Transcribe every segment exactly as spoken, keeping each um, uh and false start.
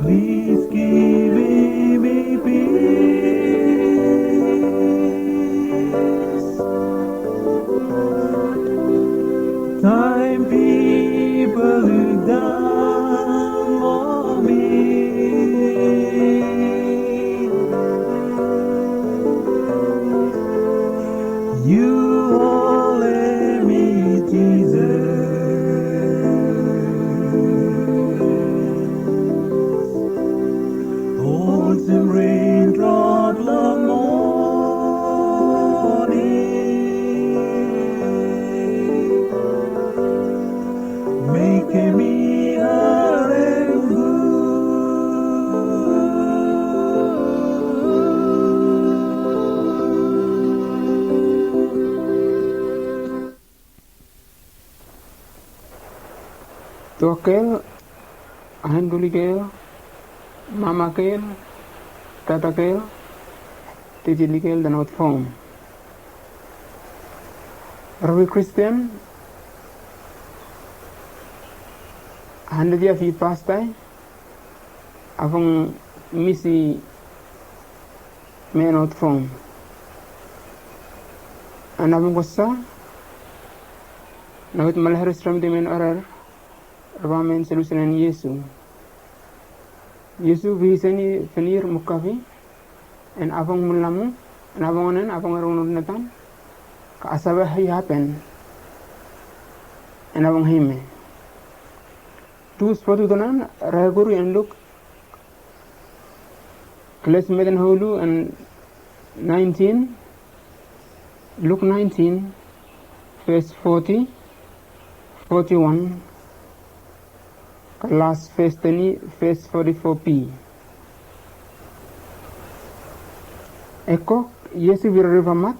Please give me peace. Time people look down on me. You hold me, Jesus. Awesome raindrop, Lord, morning. Make me a rainbow. Tuakel, ahen gulikel, mamakel, tatakel, titilikel, dan ot fom. Robi Kristian, handed ya fi pastai, afong misi men ot fom. An afong kosa, na wit malaheris from di men orer, Roma men solusen en Yesu. Yesu viseni fenir mukavi, en avong mulamu, en avong nen, avong erung natan, ka asave hai happen, en avong hime. Tu spotu tonan, raiguru en Luk, kles meten holu en nineteen, Luk nineteen, ves forty, forty-one, ka las ves teni, ves forty-four B. Ekok, Yesu vira rivamat,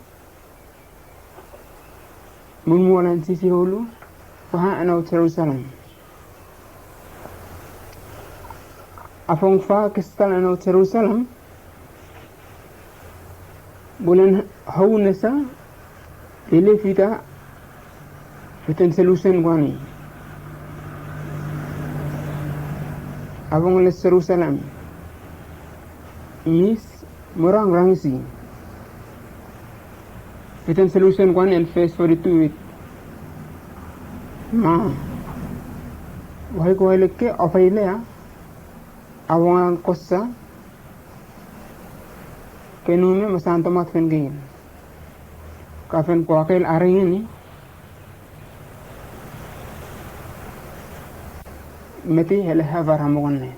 mulmul en sisi holu, fa en ot Jerusalem. Afong fa kestal en ot Jerusalem, bulen hau nesa, lele fita, fiten solusen kwani. Afong les Jerusalem. Mis, morang rangisi. Fiten solusen kwani en ves forty-two wit. Ma. Wai kwai leke, ofailea. Awongan kosa, ke nume masan tomat fen kein. Ka fen kwa kel aringini. Meti hele havar hamogonne.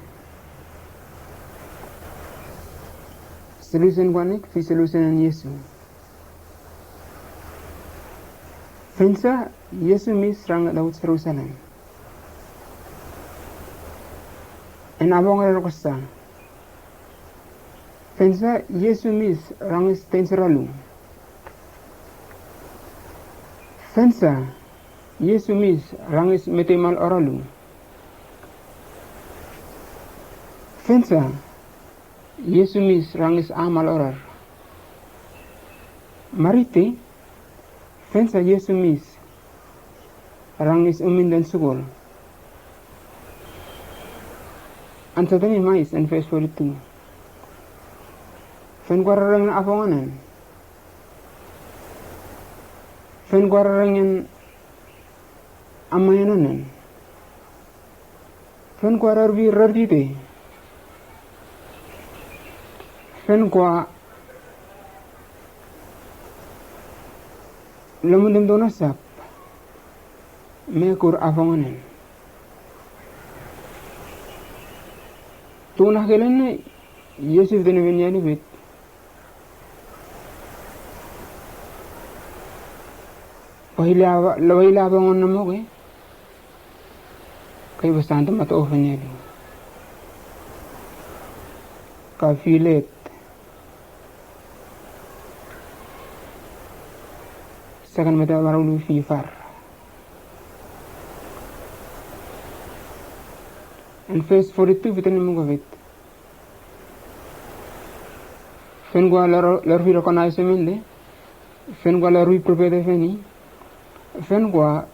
Solusen kwanik, fi solusen en Yesu. Fensa, Yesu mis rang daut Jerusalem. En abong rokasa. Fensa, Yesu mis rangis tenseralu. Fensa, Yesu mis rangis metemal oralu. Fensa, Yesu mis rangis amal orar. Marite, fensa Yesu mis rangis umin dan sukol. Ansatani mais en ves forty-two. Fen kwa rarang en afonganan. Fen kwa rarang en amaenanan. Fen kwa rarvi rartite. Fen kwa lamundem dona sap. Mekur afonganen. Tuna kelene Yesu dene venyani vet. Waila, waila bangon na moke. Kai basan to mata ofen yali. Ka filet. Sakan mata marulu fifar. En ves forty-two vita ni muka vet. Fen gua lor, lor fi recognize mende. Fen kwa la ruwi propeta feni. Fen kwa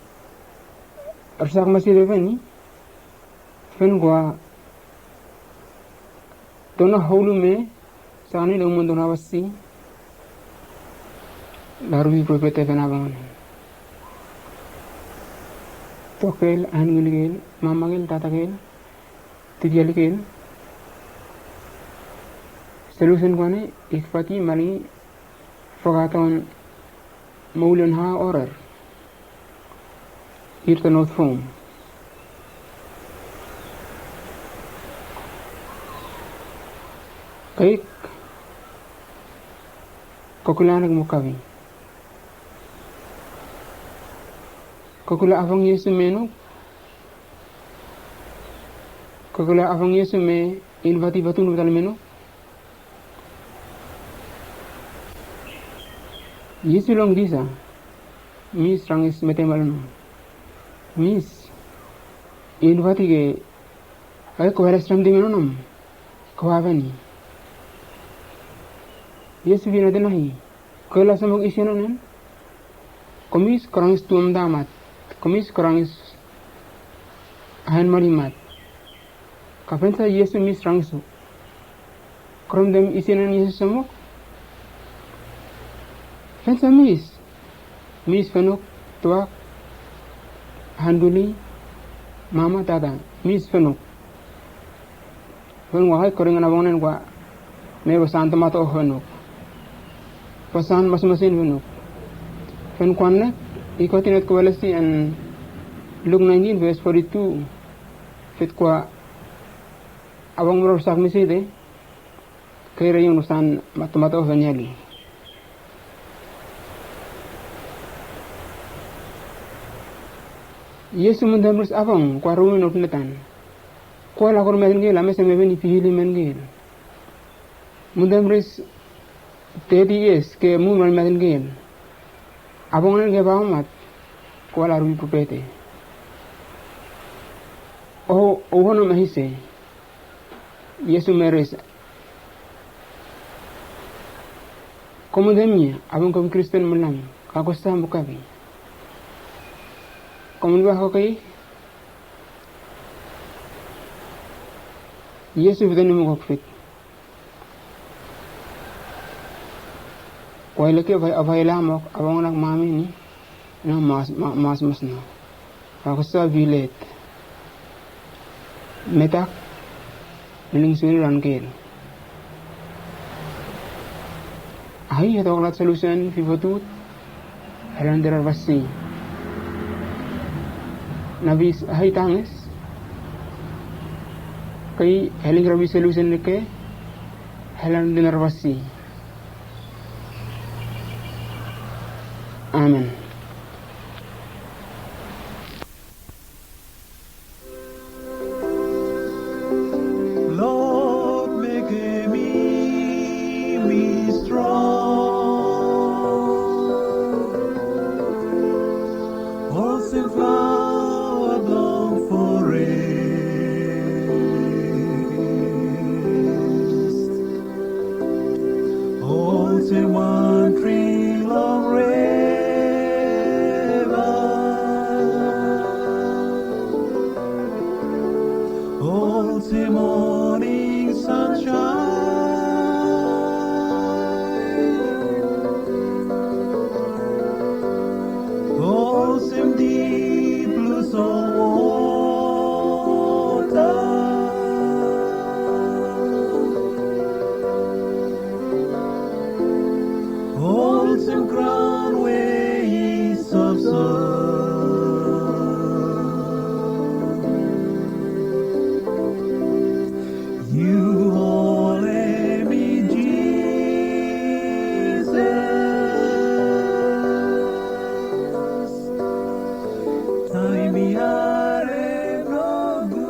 risak masite feni. Fen kwa dona holume sakani lo umon dona wasi. La ruwi propeta fen abang. Tokel, angelikel, mamakel, tatakel, titialikel. Solusen kwane, ikfati, mali, fakaton, moulen ha, orer. Irta not fom. Kaik. Kokulanek mo kawi. Kokula afong Yesu menuk. Kokula afong Yesu me invati batun betal menuk. Yesu long disa. Mis rangis metemal no. Mis. Invati ke. Ai ko eres ram di menonom. Ko avani. Yesu vina denahi. Ko la somok isenonen. Komis korangis tuom damat. Komis korangis ahen malimat. Ka fensa Yesu mis rangis u. Krom dem isenen Yesu somok. Fensa mis. Mis fenok tuak. Handuli. Mama tata. Mis fenok. Wen wakai koringan abongen en kwa me pasan tomato fenuk. Pasan masmasin fenuk. Fen kwan nek i kotinet kwelesi en Luk nineteen verse forty-two. Fit kwa abong moro sak misite. Kere yung pasan tomato fen yali. Yesu mundem ris abong kwa rumen of netan. Kwa la kor mengil amese meveni pihili mengil. Mundem ris thirty years ke mun wan mengil. Abong nen ke baomat. Kwa la rui pupete. O, o hono mahise. Yesu meres. Komundem ye, abong kom Kristen mulam. Kako sa mukabi. Komundem wa hokai. Yesu fite ni mukok fit. Kwa ileke availa mok abongonak mami ni. Na mas mas mas na. Ako sa bilet. Metak. Niling suni ran kel. Ai hetok lat solusen fifotut. Helen derar basi. Nabis hai tanges. Kai heling rabi solution ke helen denar basi. Amen. Lord, make me, me strong. Olsem flower blong forest. Olsem wan tri long riva. Olsem moning sansaen. Olsem dip blu solwota. Olsem graon we i sofsof. Yu holem mi, Jisas. Taem mi harem nogud.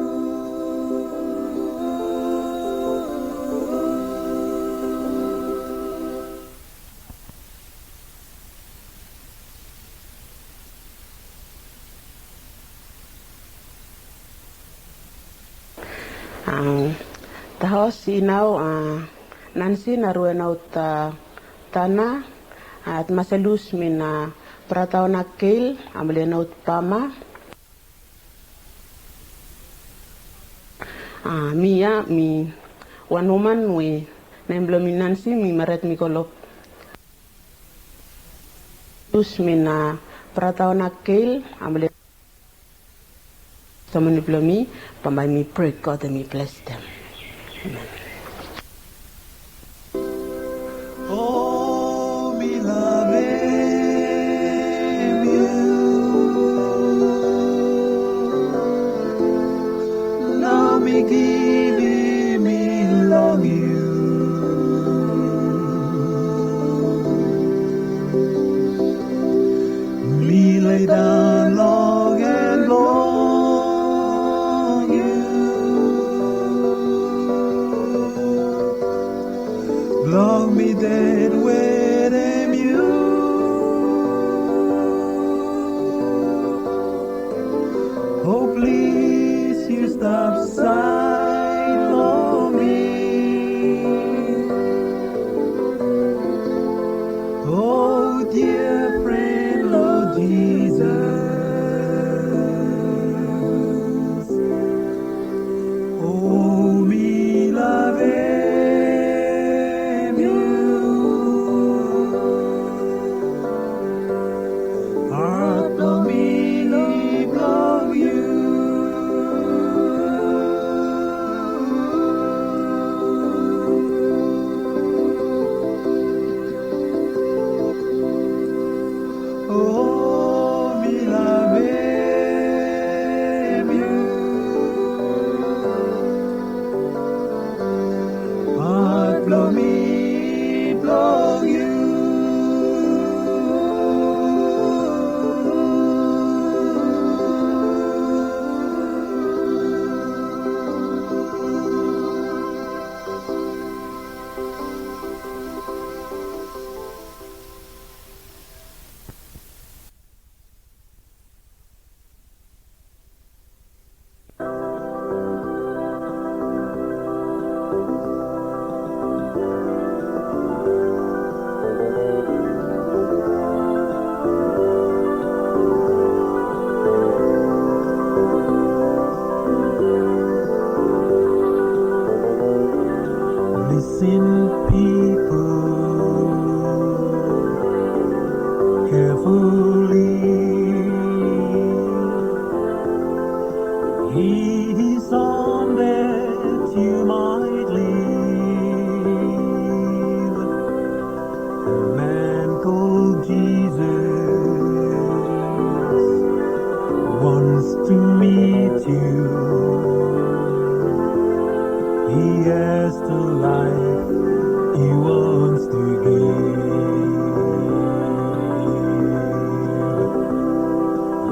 A, taos i nao, a, Nansi na rue nao ta, tana, At Marcellus mi na brata wan Gail, a Mlenot Pama. A, mi ya, mi wan woman we nem blong mi Nancy, mi mared, mi go lo. Marcellus mi na brata wan Gail, a Mlenot testimony blong mi, bambae mi prea God hemi blesem. Amen. Oh, mi lavem yu. Nao mi givim mi long yu. Mi ledon long han blong yu. Blong mi ded wetem yu. Oh, plis yu stap saed long mi. Oh, dia fren long Jisas. Oh, mi lavem yu. Hat blong mi blong yu. Oh, mi lavem yu. Hat blong mi blong yu. Listen, people, carefully. Heed his song that you might live. A man called Jesus wants to meet you. He has the life he wants to give.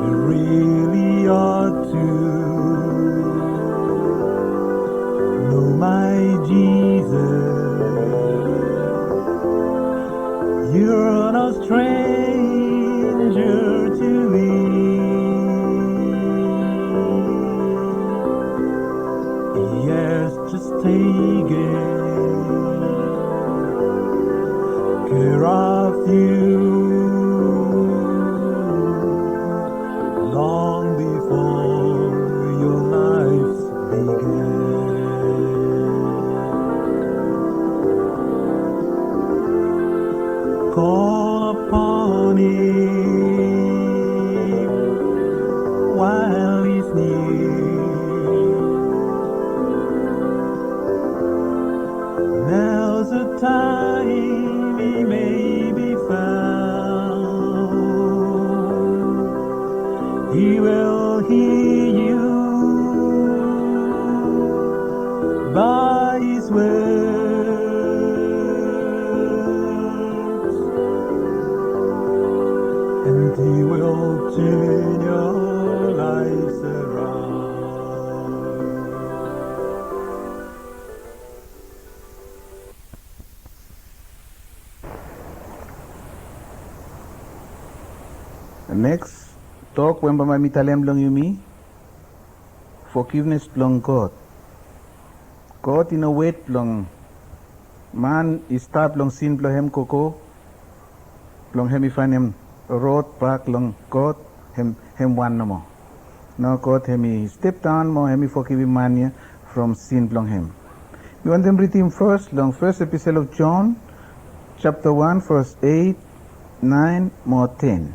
You really ought to know my Jesus. You're no stranger to me. Yes, just taken care of you long before your life began. Call upon him while he's near. Now's the time he may be found. He will hear you by his words, and he will turn your lives around. Neks tok we bambae mi talem long yumi, fogivnes blong God. God i no wet blong man i stap long sin blong hem gogo. blong hem i faenem rod bak long God, hem, hem wan nomo. Nao God hem i step daon mo hem i fogivim man ya from sin blong hem. Mi wantem ridim fes long First Epistle of John, chapter one, verse eight, nine mo ten.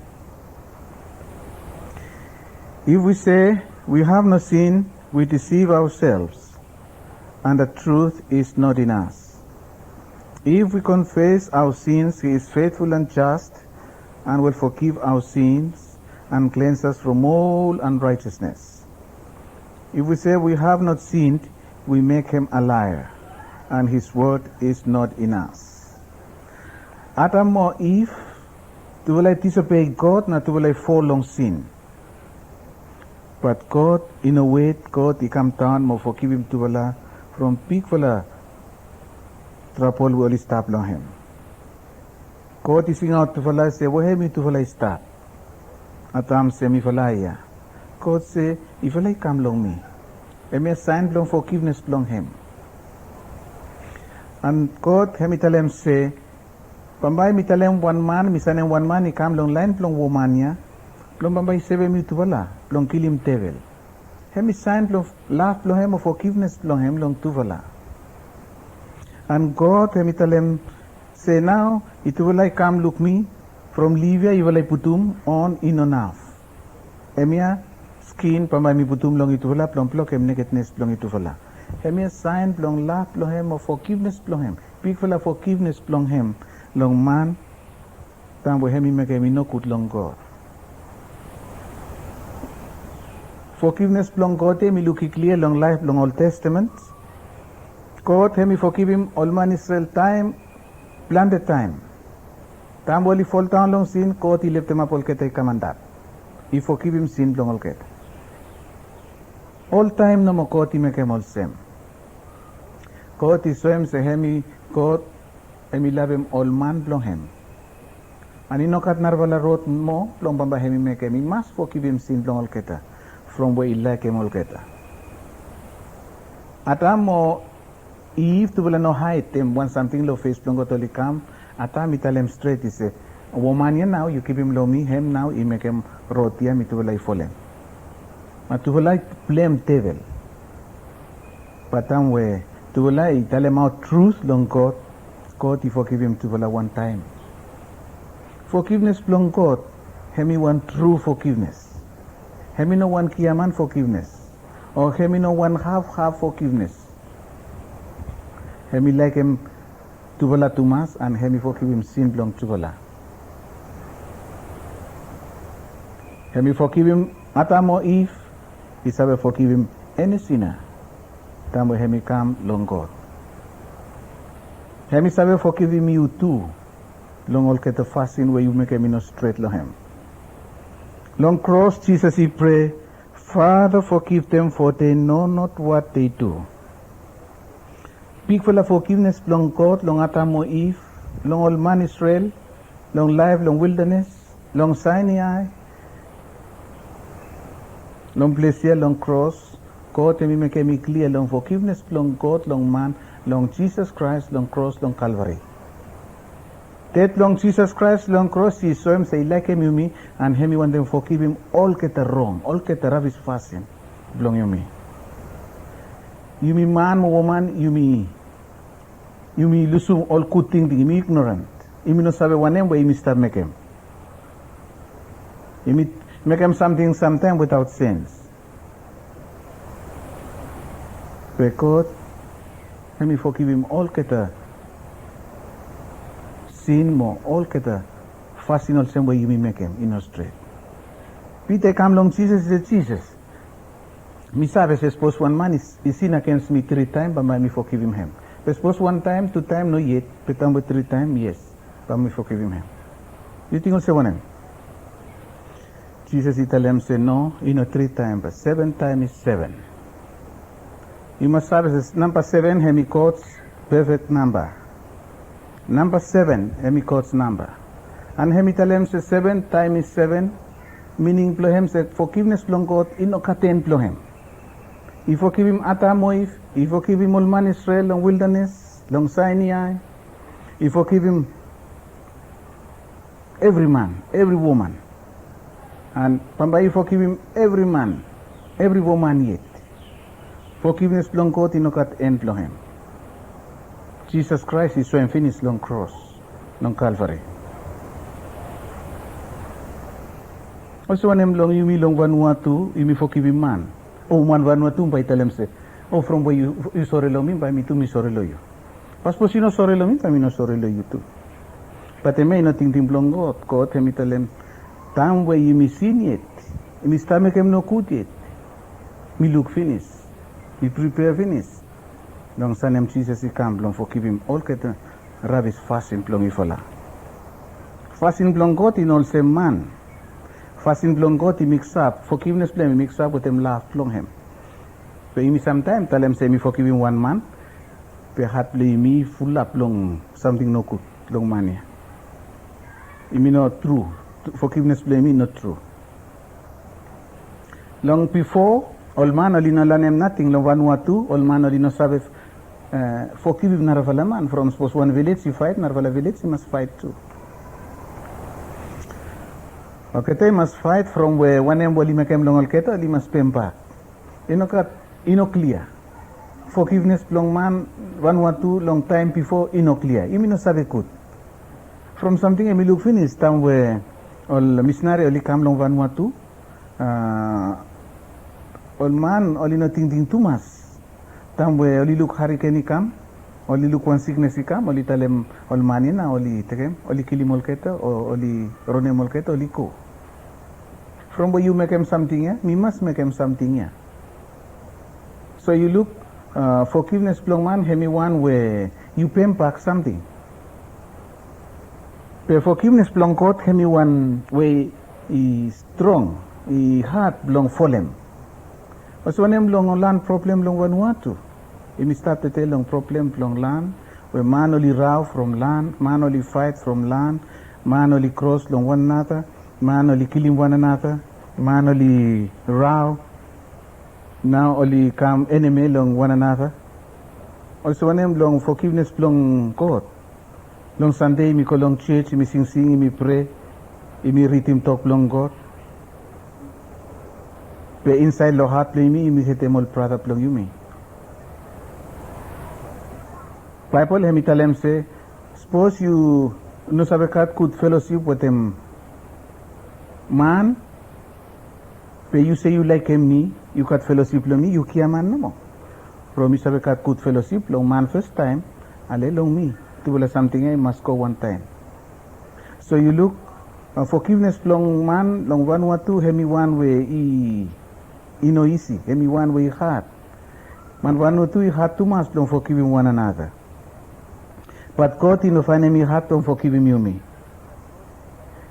If we say we have no sin, we deceive ourselves, and the truth is not in us. If we confess our sins, he is faithful and just and will forgive our sins and cleanse us from all unrighteousness. If we say we have not sinned, we make him a liar, and his word is not in us. Adam mo Iv, tufala i disobei God na tufala i fol long sin. Bat God i no wet, God i kam daon mo fogivim tufala from bigfala trabol we oli stap long hem. God i singaot tufala se, "Wehem yutufala i stap?" Adam se, "Mifala ya." God se, "Yufala i kam long mi." Hemia saen blong fogivnes blong hem. An God hem i talem se, "Bambae mi talem wan man, mi sanem wan man i kam long laen blong woman ya, blong bambae i sevem yutufala blong kilim devel." Hem i saen blong lav blong hem o fogivnes blong hem long tufala. An God hem i talem se, "Nao yutufala i kam luk mi, from liv ya yufala i putum on i no naf. Hemia skin bambae mi putum long yutufala blong blokem nekednes blong yutufala." Hemia saen blong lav blong hem o fogivnes blong hem, bigfala fogivnes blong hem long man, taem we hem i mekem i nogud long God. Fogivnes blong God ya mi lukim klia long laef blong Ol Testamen. God hem i fogivim ol man Isrel taem, plante taem. Taem we oli foldaon long sin, God i leftemap olgeta i kam antap, i fogivim sin blong olgeta. Oltaem nomo God i mekem olsem. God i soem se hem i God, hem i lavem ol man blong hem. An i no gat narafala rod moa blong bambae hem i mekem, i mas fogivim sin blong olgeta from we i laekem olgeta. Adam mo Iv tufala no haedem wan samting long fes blong God oli kam. Adam i talem stret i se, "Woman ya nao yu givim long mi, hem nao i mekem rod ya mitufala i folem." Bat tufala i blem devel. Bat taem we tufala i talemaot trut long God, God i fogivim tufala wantaem. Fogivnes blong God hem i wan tru fogivnes. Hem i no wan giaman fogivnes, o hem i no wan hafhaf fogivnes. Hem i laekem tufala tumas, an hem i fogivim sin blong tufala. Hem i fogivim Adam o Iv, i save fogivim eni sina taem we hem i kam long God. Hem i save fogivim yu tu long olgeta fasin we yu mekem i no stret long hem. Long kros Jisas i prea, "Father, forgive them, for they know not what they do." Bigfala fogivnes blong God long Adam o Iv, long ol man Isrel, long laef long wildanes, long Sainai, long ples ya long kros, God hem i mekem i klia long fogivnes blong God long man, long Jisas Kraes long kros long Kalvari. Ded blong Jisas Kraes long kros i soem se i laekem yumi, an hem i wantem fogivim olgeta rong, olgeta rabis fasin blong yumi. Yumi man mo woman, yumi, yumi lusum ol gud tingting, yumi ignorant. Yumi no save wanem we yumi stap mekem. Yumi mekem samting samtaem witaot sens. Be God hem i fogivim olgeta sin mo olgeta fasin olsem we yumi mekem i no stret. Pita i kam long Jisas, i se, "Jisas, mi save se sapos wan man i, i sin agens mi tri taem, bambae mi fogivim hem. Be sapos wantaem, tutaem, no yet, be taem we tri taem, yes, bambae mi fogivim hem. Yu ting olsem wanem?" Jisas i talem se, "No, i no tri taem, be seven taem i seven." Yu mas save se namba seven hem i God pefek namba. Namba seven hem i God namba. An hem i talem se seven taem i seven, mining blong hem se fogivnes blong God i no gat en blong hem. I fogivim Adam o Iv, i fogivim ol man Isrel long wildanes, long Sainai, i fogivim evri man, evri woman. An bambae i fogivim evri man, evri woman yet. Fogivnes blong God i no gat en blong hem. Jisas Kraes i soem finis long kros, long Kalvari. Olsem wanem long yumi long Vanuatu, yumi fogivim man? O, man Vanuatu bae i talem se, o, from we yu, yu sore long mi, bae mi tu mi sore long yu. Bat sapos yu no sore long mi, bae mi no sore long yu tu. Bat hemia i no tingting blong God. God hem i talem, taem we yumi sin yet, yumi stap mekem nogud yet, mi luk finis, mi pripea finis long sanem Jisas i kam blong fogivim olgeta rabis fasin blong yufala. Fasin blong God i no olsem man. Fasin blong God i miksap, fogivnes blong hem i miksap wetem lav blong hem. Be yumi samtaem talem se yumi fogivim wan man, be hat blong yumi i fulap long samting nogud long man ya. Yumi no tru, fogivnes blong yumi i no tru. Long bifo, ol man oli no lanem nating long Vanuatu, ol man oli no save, eh, fogivim narafala man. From sapos wan vilej i faet, narafala vilej i mas faet tu. Olgeta i mas faet from we wanem we oli mekem long olgeta, oli mas pembak. I no gat, i no klia. Fogivnes blong man Vanuatu long taem bifo i no klia. Yumi no save gud. From samting ya mi luk finis, taem we ol misinari oli kam long Vanuatu, a, ol man oli no tingting tumas. Taem we oli luk hariken i kam, oli luk wan siknes i kam, oli talem ol man ya na oli tekem, oli kilim olgeta, o oli ronem olgeta, oli go. From we yu mekem samting ya, mi mas mekem samting ya. So yu luk, a, fogivnes blong man hem i wan we yu pembak samting. Be fogivnes blong God hem i wan we i strong, i had blong folem. Olsem wanem long ol lan problem long Vanuatu? Yumi stap tede long problem blong lan, we man oli rao from lan, man oli faet from lan, man oli kros long wan anata, man oli kilim wan anata, man oli rao, nao oli kam enemi long wan anata. Olsem wanem long fogivnes blong God? Long Sande yumi go long jos, yumi singsing, yumi prea, yumi ridim tok blong God. Be insaed long hat blong yumi, yumi hetem ol brata blong yumi. Baebol hem i talem se, sapos yu no save gat gud felosip wetem man, be yu se yu laekem mi, yu gat felosip long mi, yu giaman nomo. From yu save gat gud felosip long man fastaem, ale long mi, tufala samting ya i mas go wantaem. So yu luk, a, fogivnes blong man long Vanuatu hem i wan we i, i no isi, hem i wan we i had. Man Vanuatu i had tumas blong fogivim wan anata. Bat God i no faenem i had blong fogivim yumi.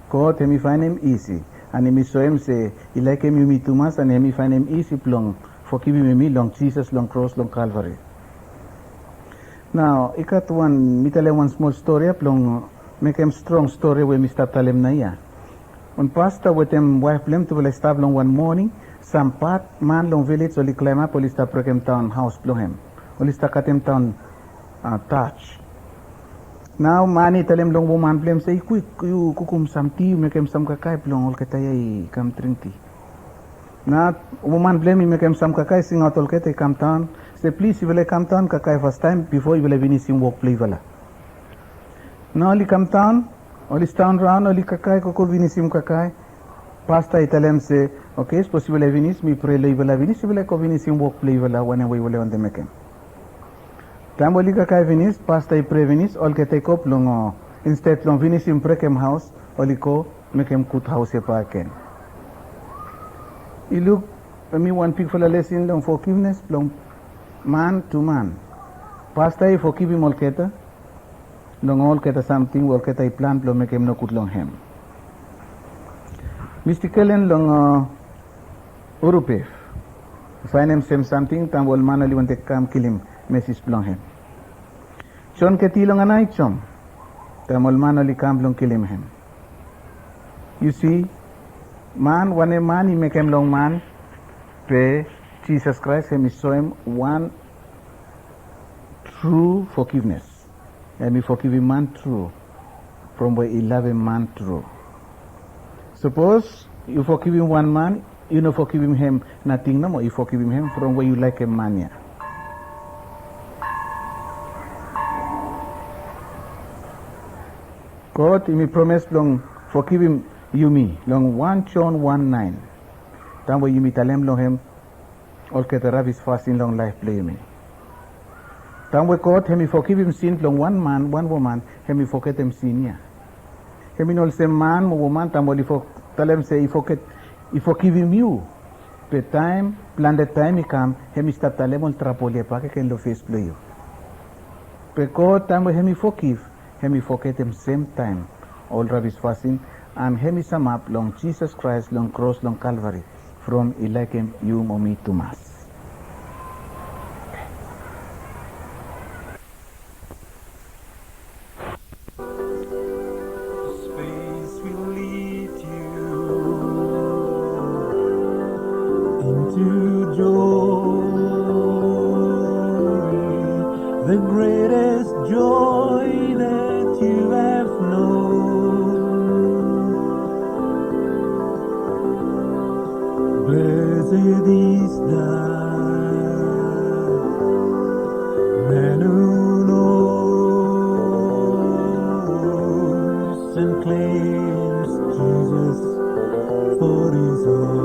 God hem i faenem isi, an hem i soem se i laekem yumi tumas, an hem i faenem isi blong fogivim yumi long Jisas long kros long Kalvari. Nao i gat wan, mi talem wan smol stori ya blong mekem strong stori we mi stap talem naoia. Wan pasta wetem waef blong hem tufala i stap long wan moning, sam bad man long vilej oli klaemap, oli stap brekemdaon haos blong hem. Oli stap katemdaon, a, taj. Nao man i talem long woman blong hem se, i kwik, yu kukum sam ti, yu mekem sam kakae blong olgeta ya i kam dring ti. Nao woman blong hem i mekem sam kakae, singaot olgeta i kamdaon, se, plis, yufala i kamdaon kakae fastaem bifo yufala vinisim wok blong yufala. Nao oli kamdaon, oli sidaon raon, oli kakae, gogo vinisim kakae. Pasta i talem se, oke, sapos yufala i vinis, mi prea long yufala vinis, yufala i go vinisim wok blong yufala, wanem we yufala i wantem mekem. Taem oli kakae vinis, pasta i prea vinis, olgeta i go blong, o, insted long vinisim brekem haos, oli go mekem gud haos ya bakegen. I luk, hemi wan bigfala lesin long fogivnes blong man tu man. Pasta i fogivim olgeta long olgeta samting we olgeta i plan blong mekem nogud long hem. Mista Kelen long, a, Urupef i faenem sem samting taem ol man oli wantem kam kilim mesis blong hem. Jon Keti long Anaijom taem ol man oli kam blong kilim hem. Yu si, man, wanem man i mekem long man, be Jisas Kraes hemi soem wan tru fogivnes. Hemi fogivim man tru, from we i lavem man tru. Sapos yu fogivim wan man, yu no fogivim hem nating nomo, yu fogivim hem from we yu laekem man ya. God yumi promes blong fogivim yumi long wan Jon wan naen. Taem we yumi talem long hem olgeta rabis fasin long laef blong yumi. Taem we God hem i fogivim sin blong wan man, wan woman, hem i fogetem sin ya. Hem i no olsem man mo woman taem we oli talem se i foget, i fogivim yu. Be taem, plante taem i kam, hem i stap talem ol trabol ya bakegen long fes blong yu. Be God taem we hem i fogiv, hem i fogetem semtaem ol rabis fasin, and hem i samap long Jisas Kraes long kros long Kalvari, from i laekem yu mo mi tumas. Space will lead you into joy, the greatest joy that you have known. Blessed is the man who knows and claims Jesus for his own.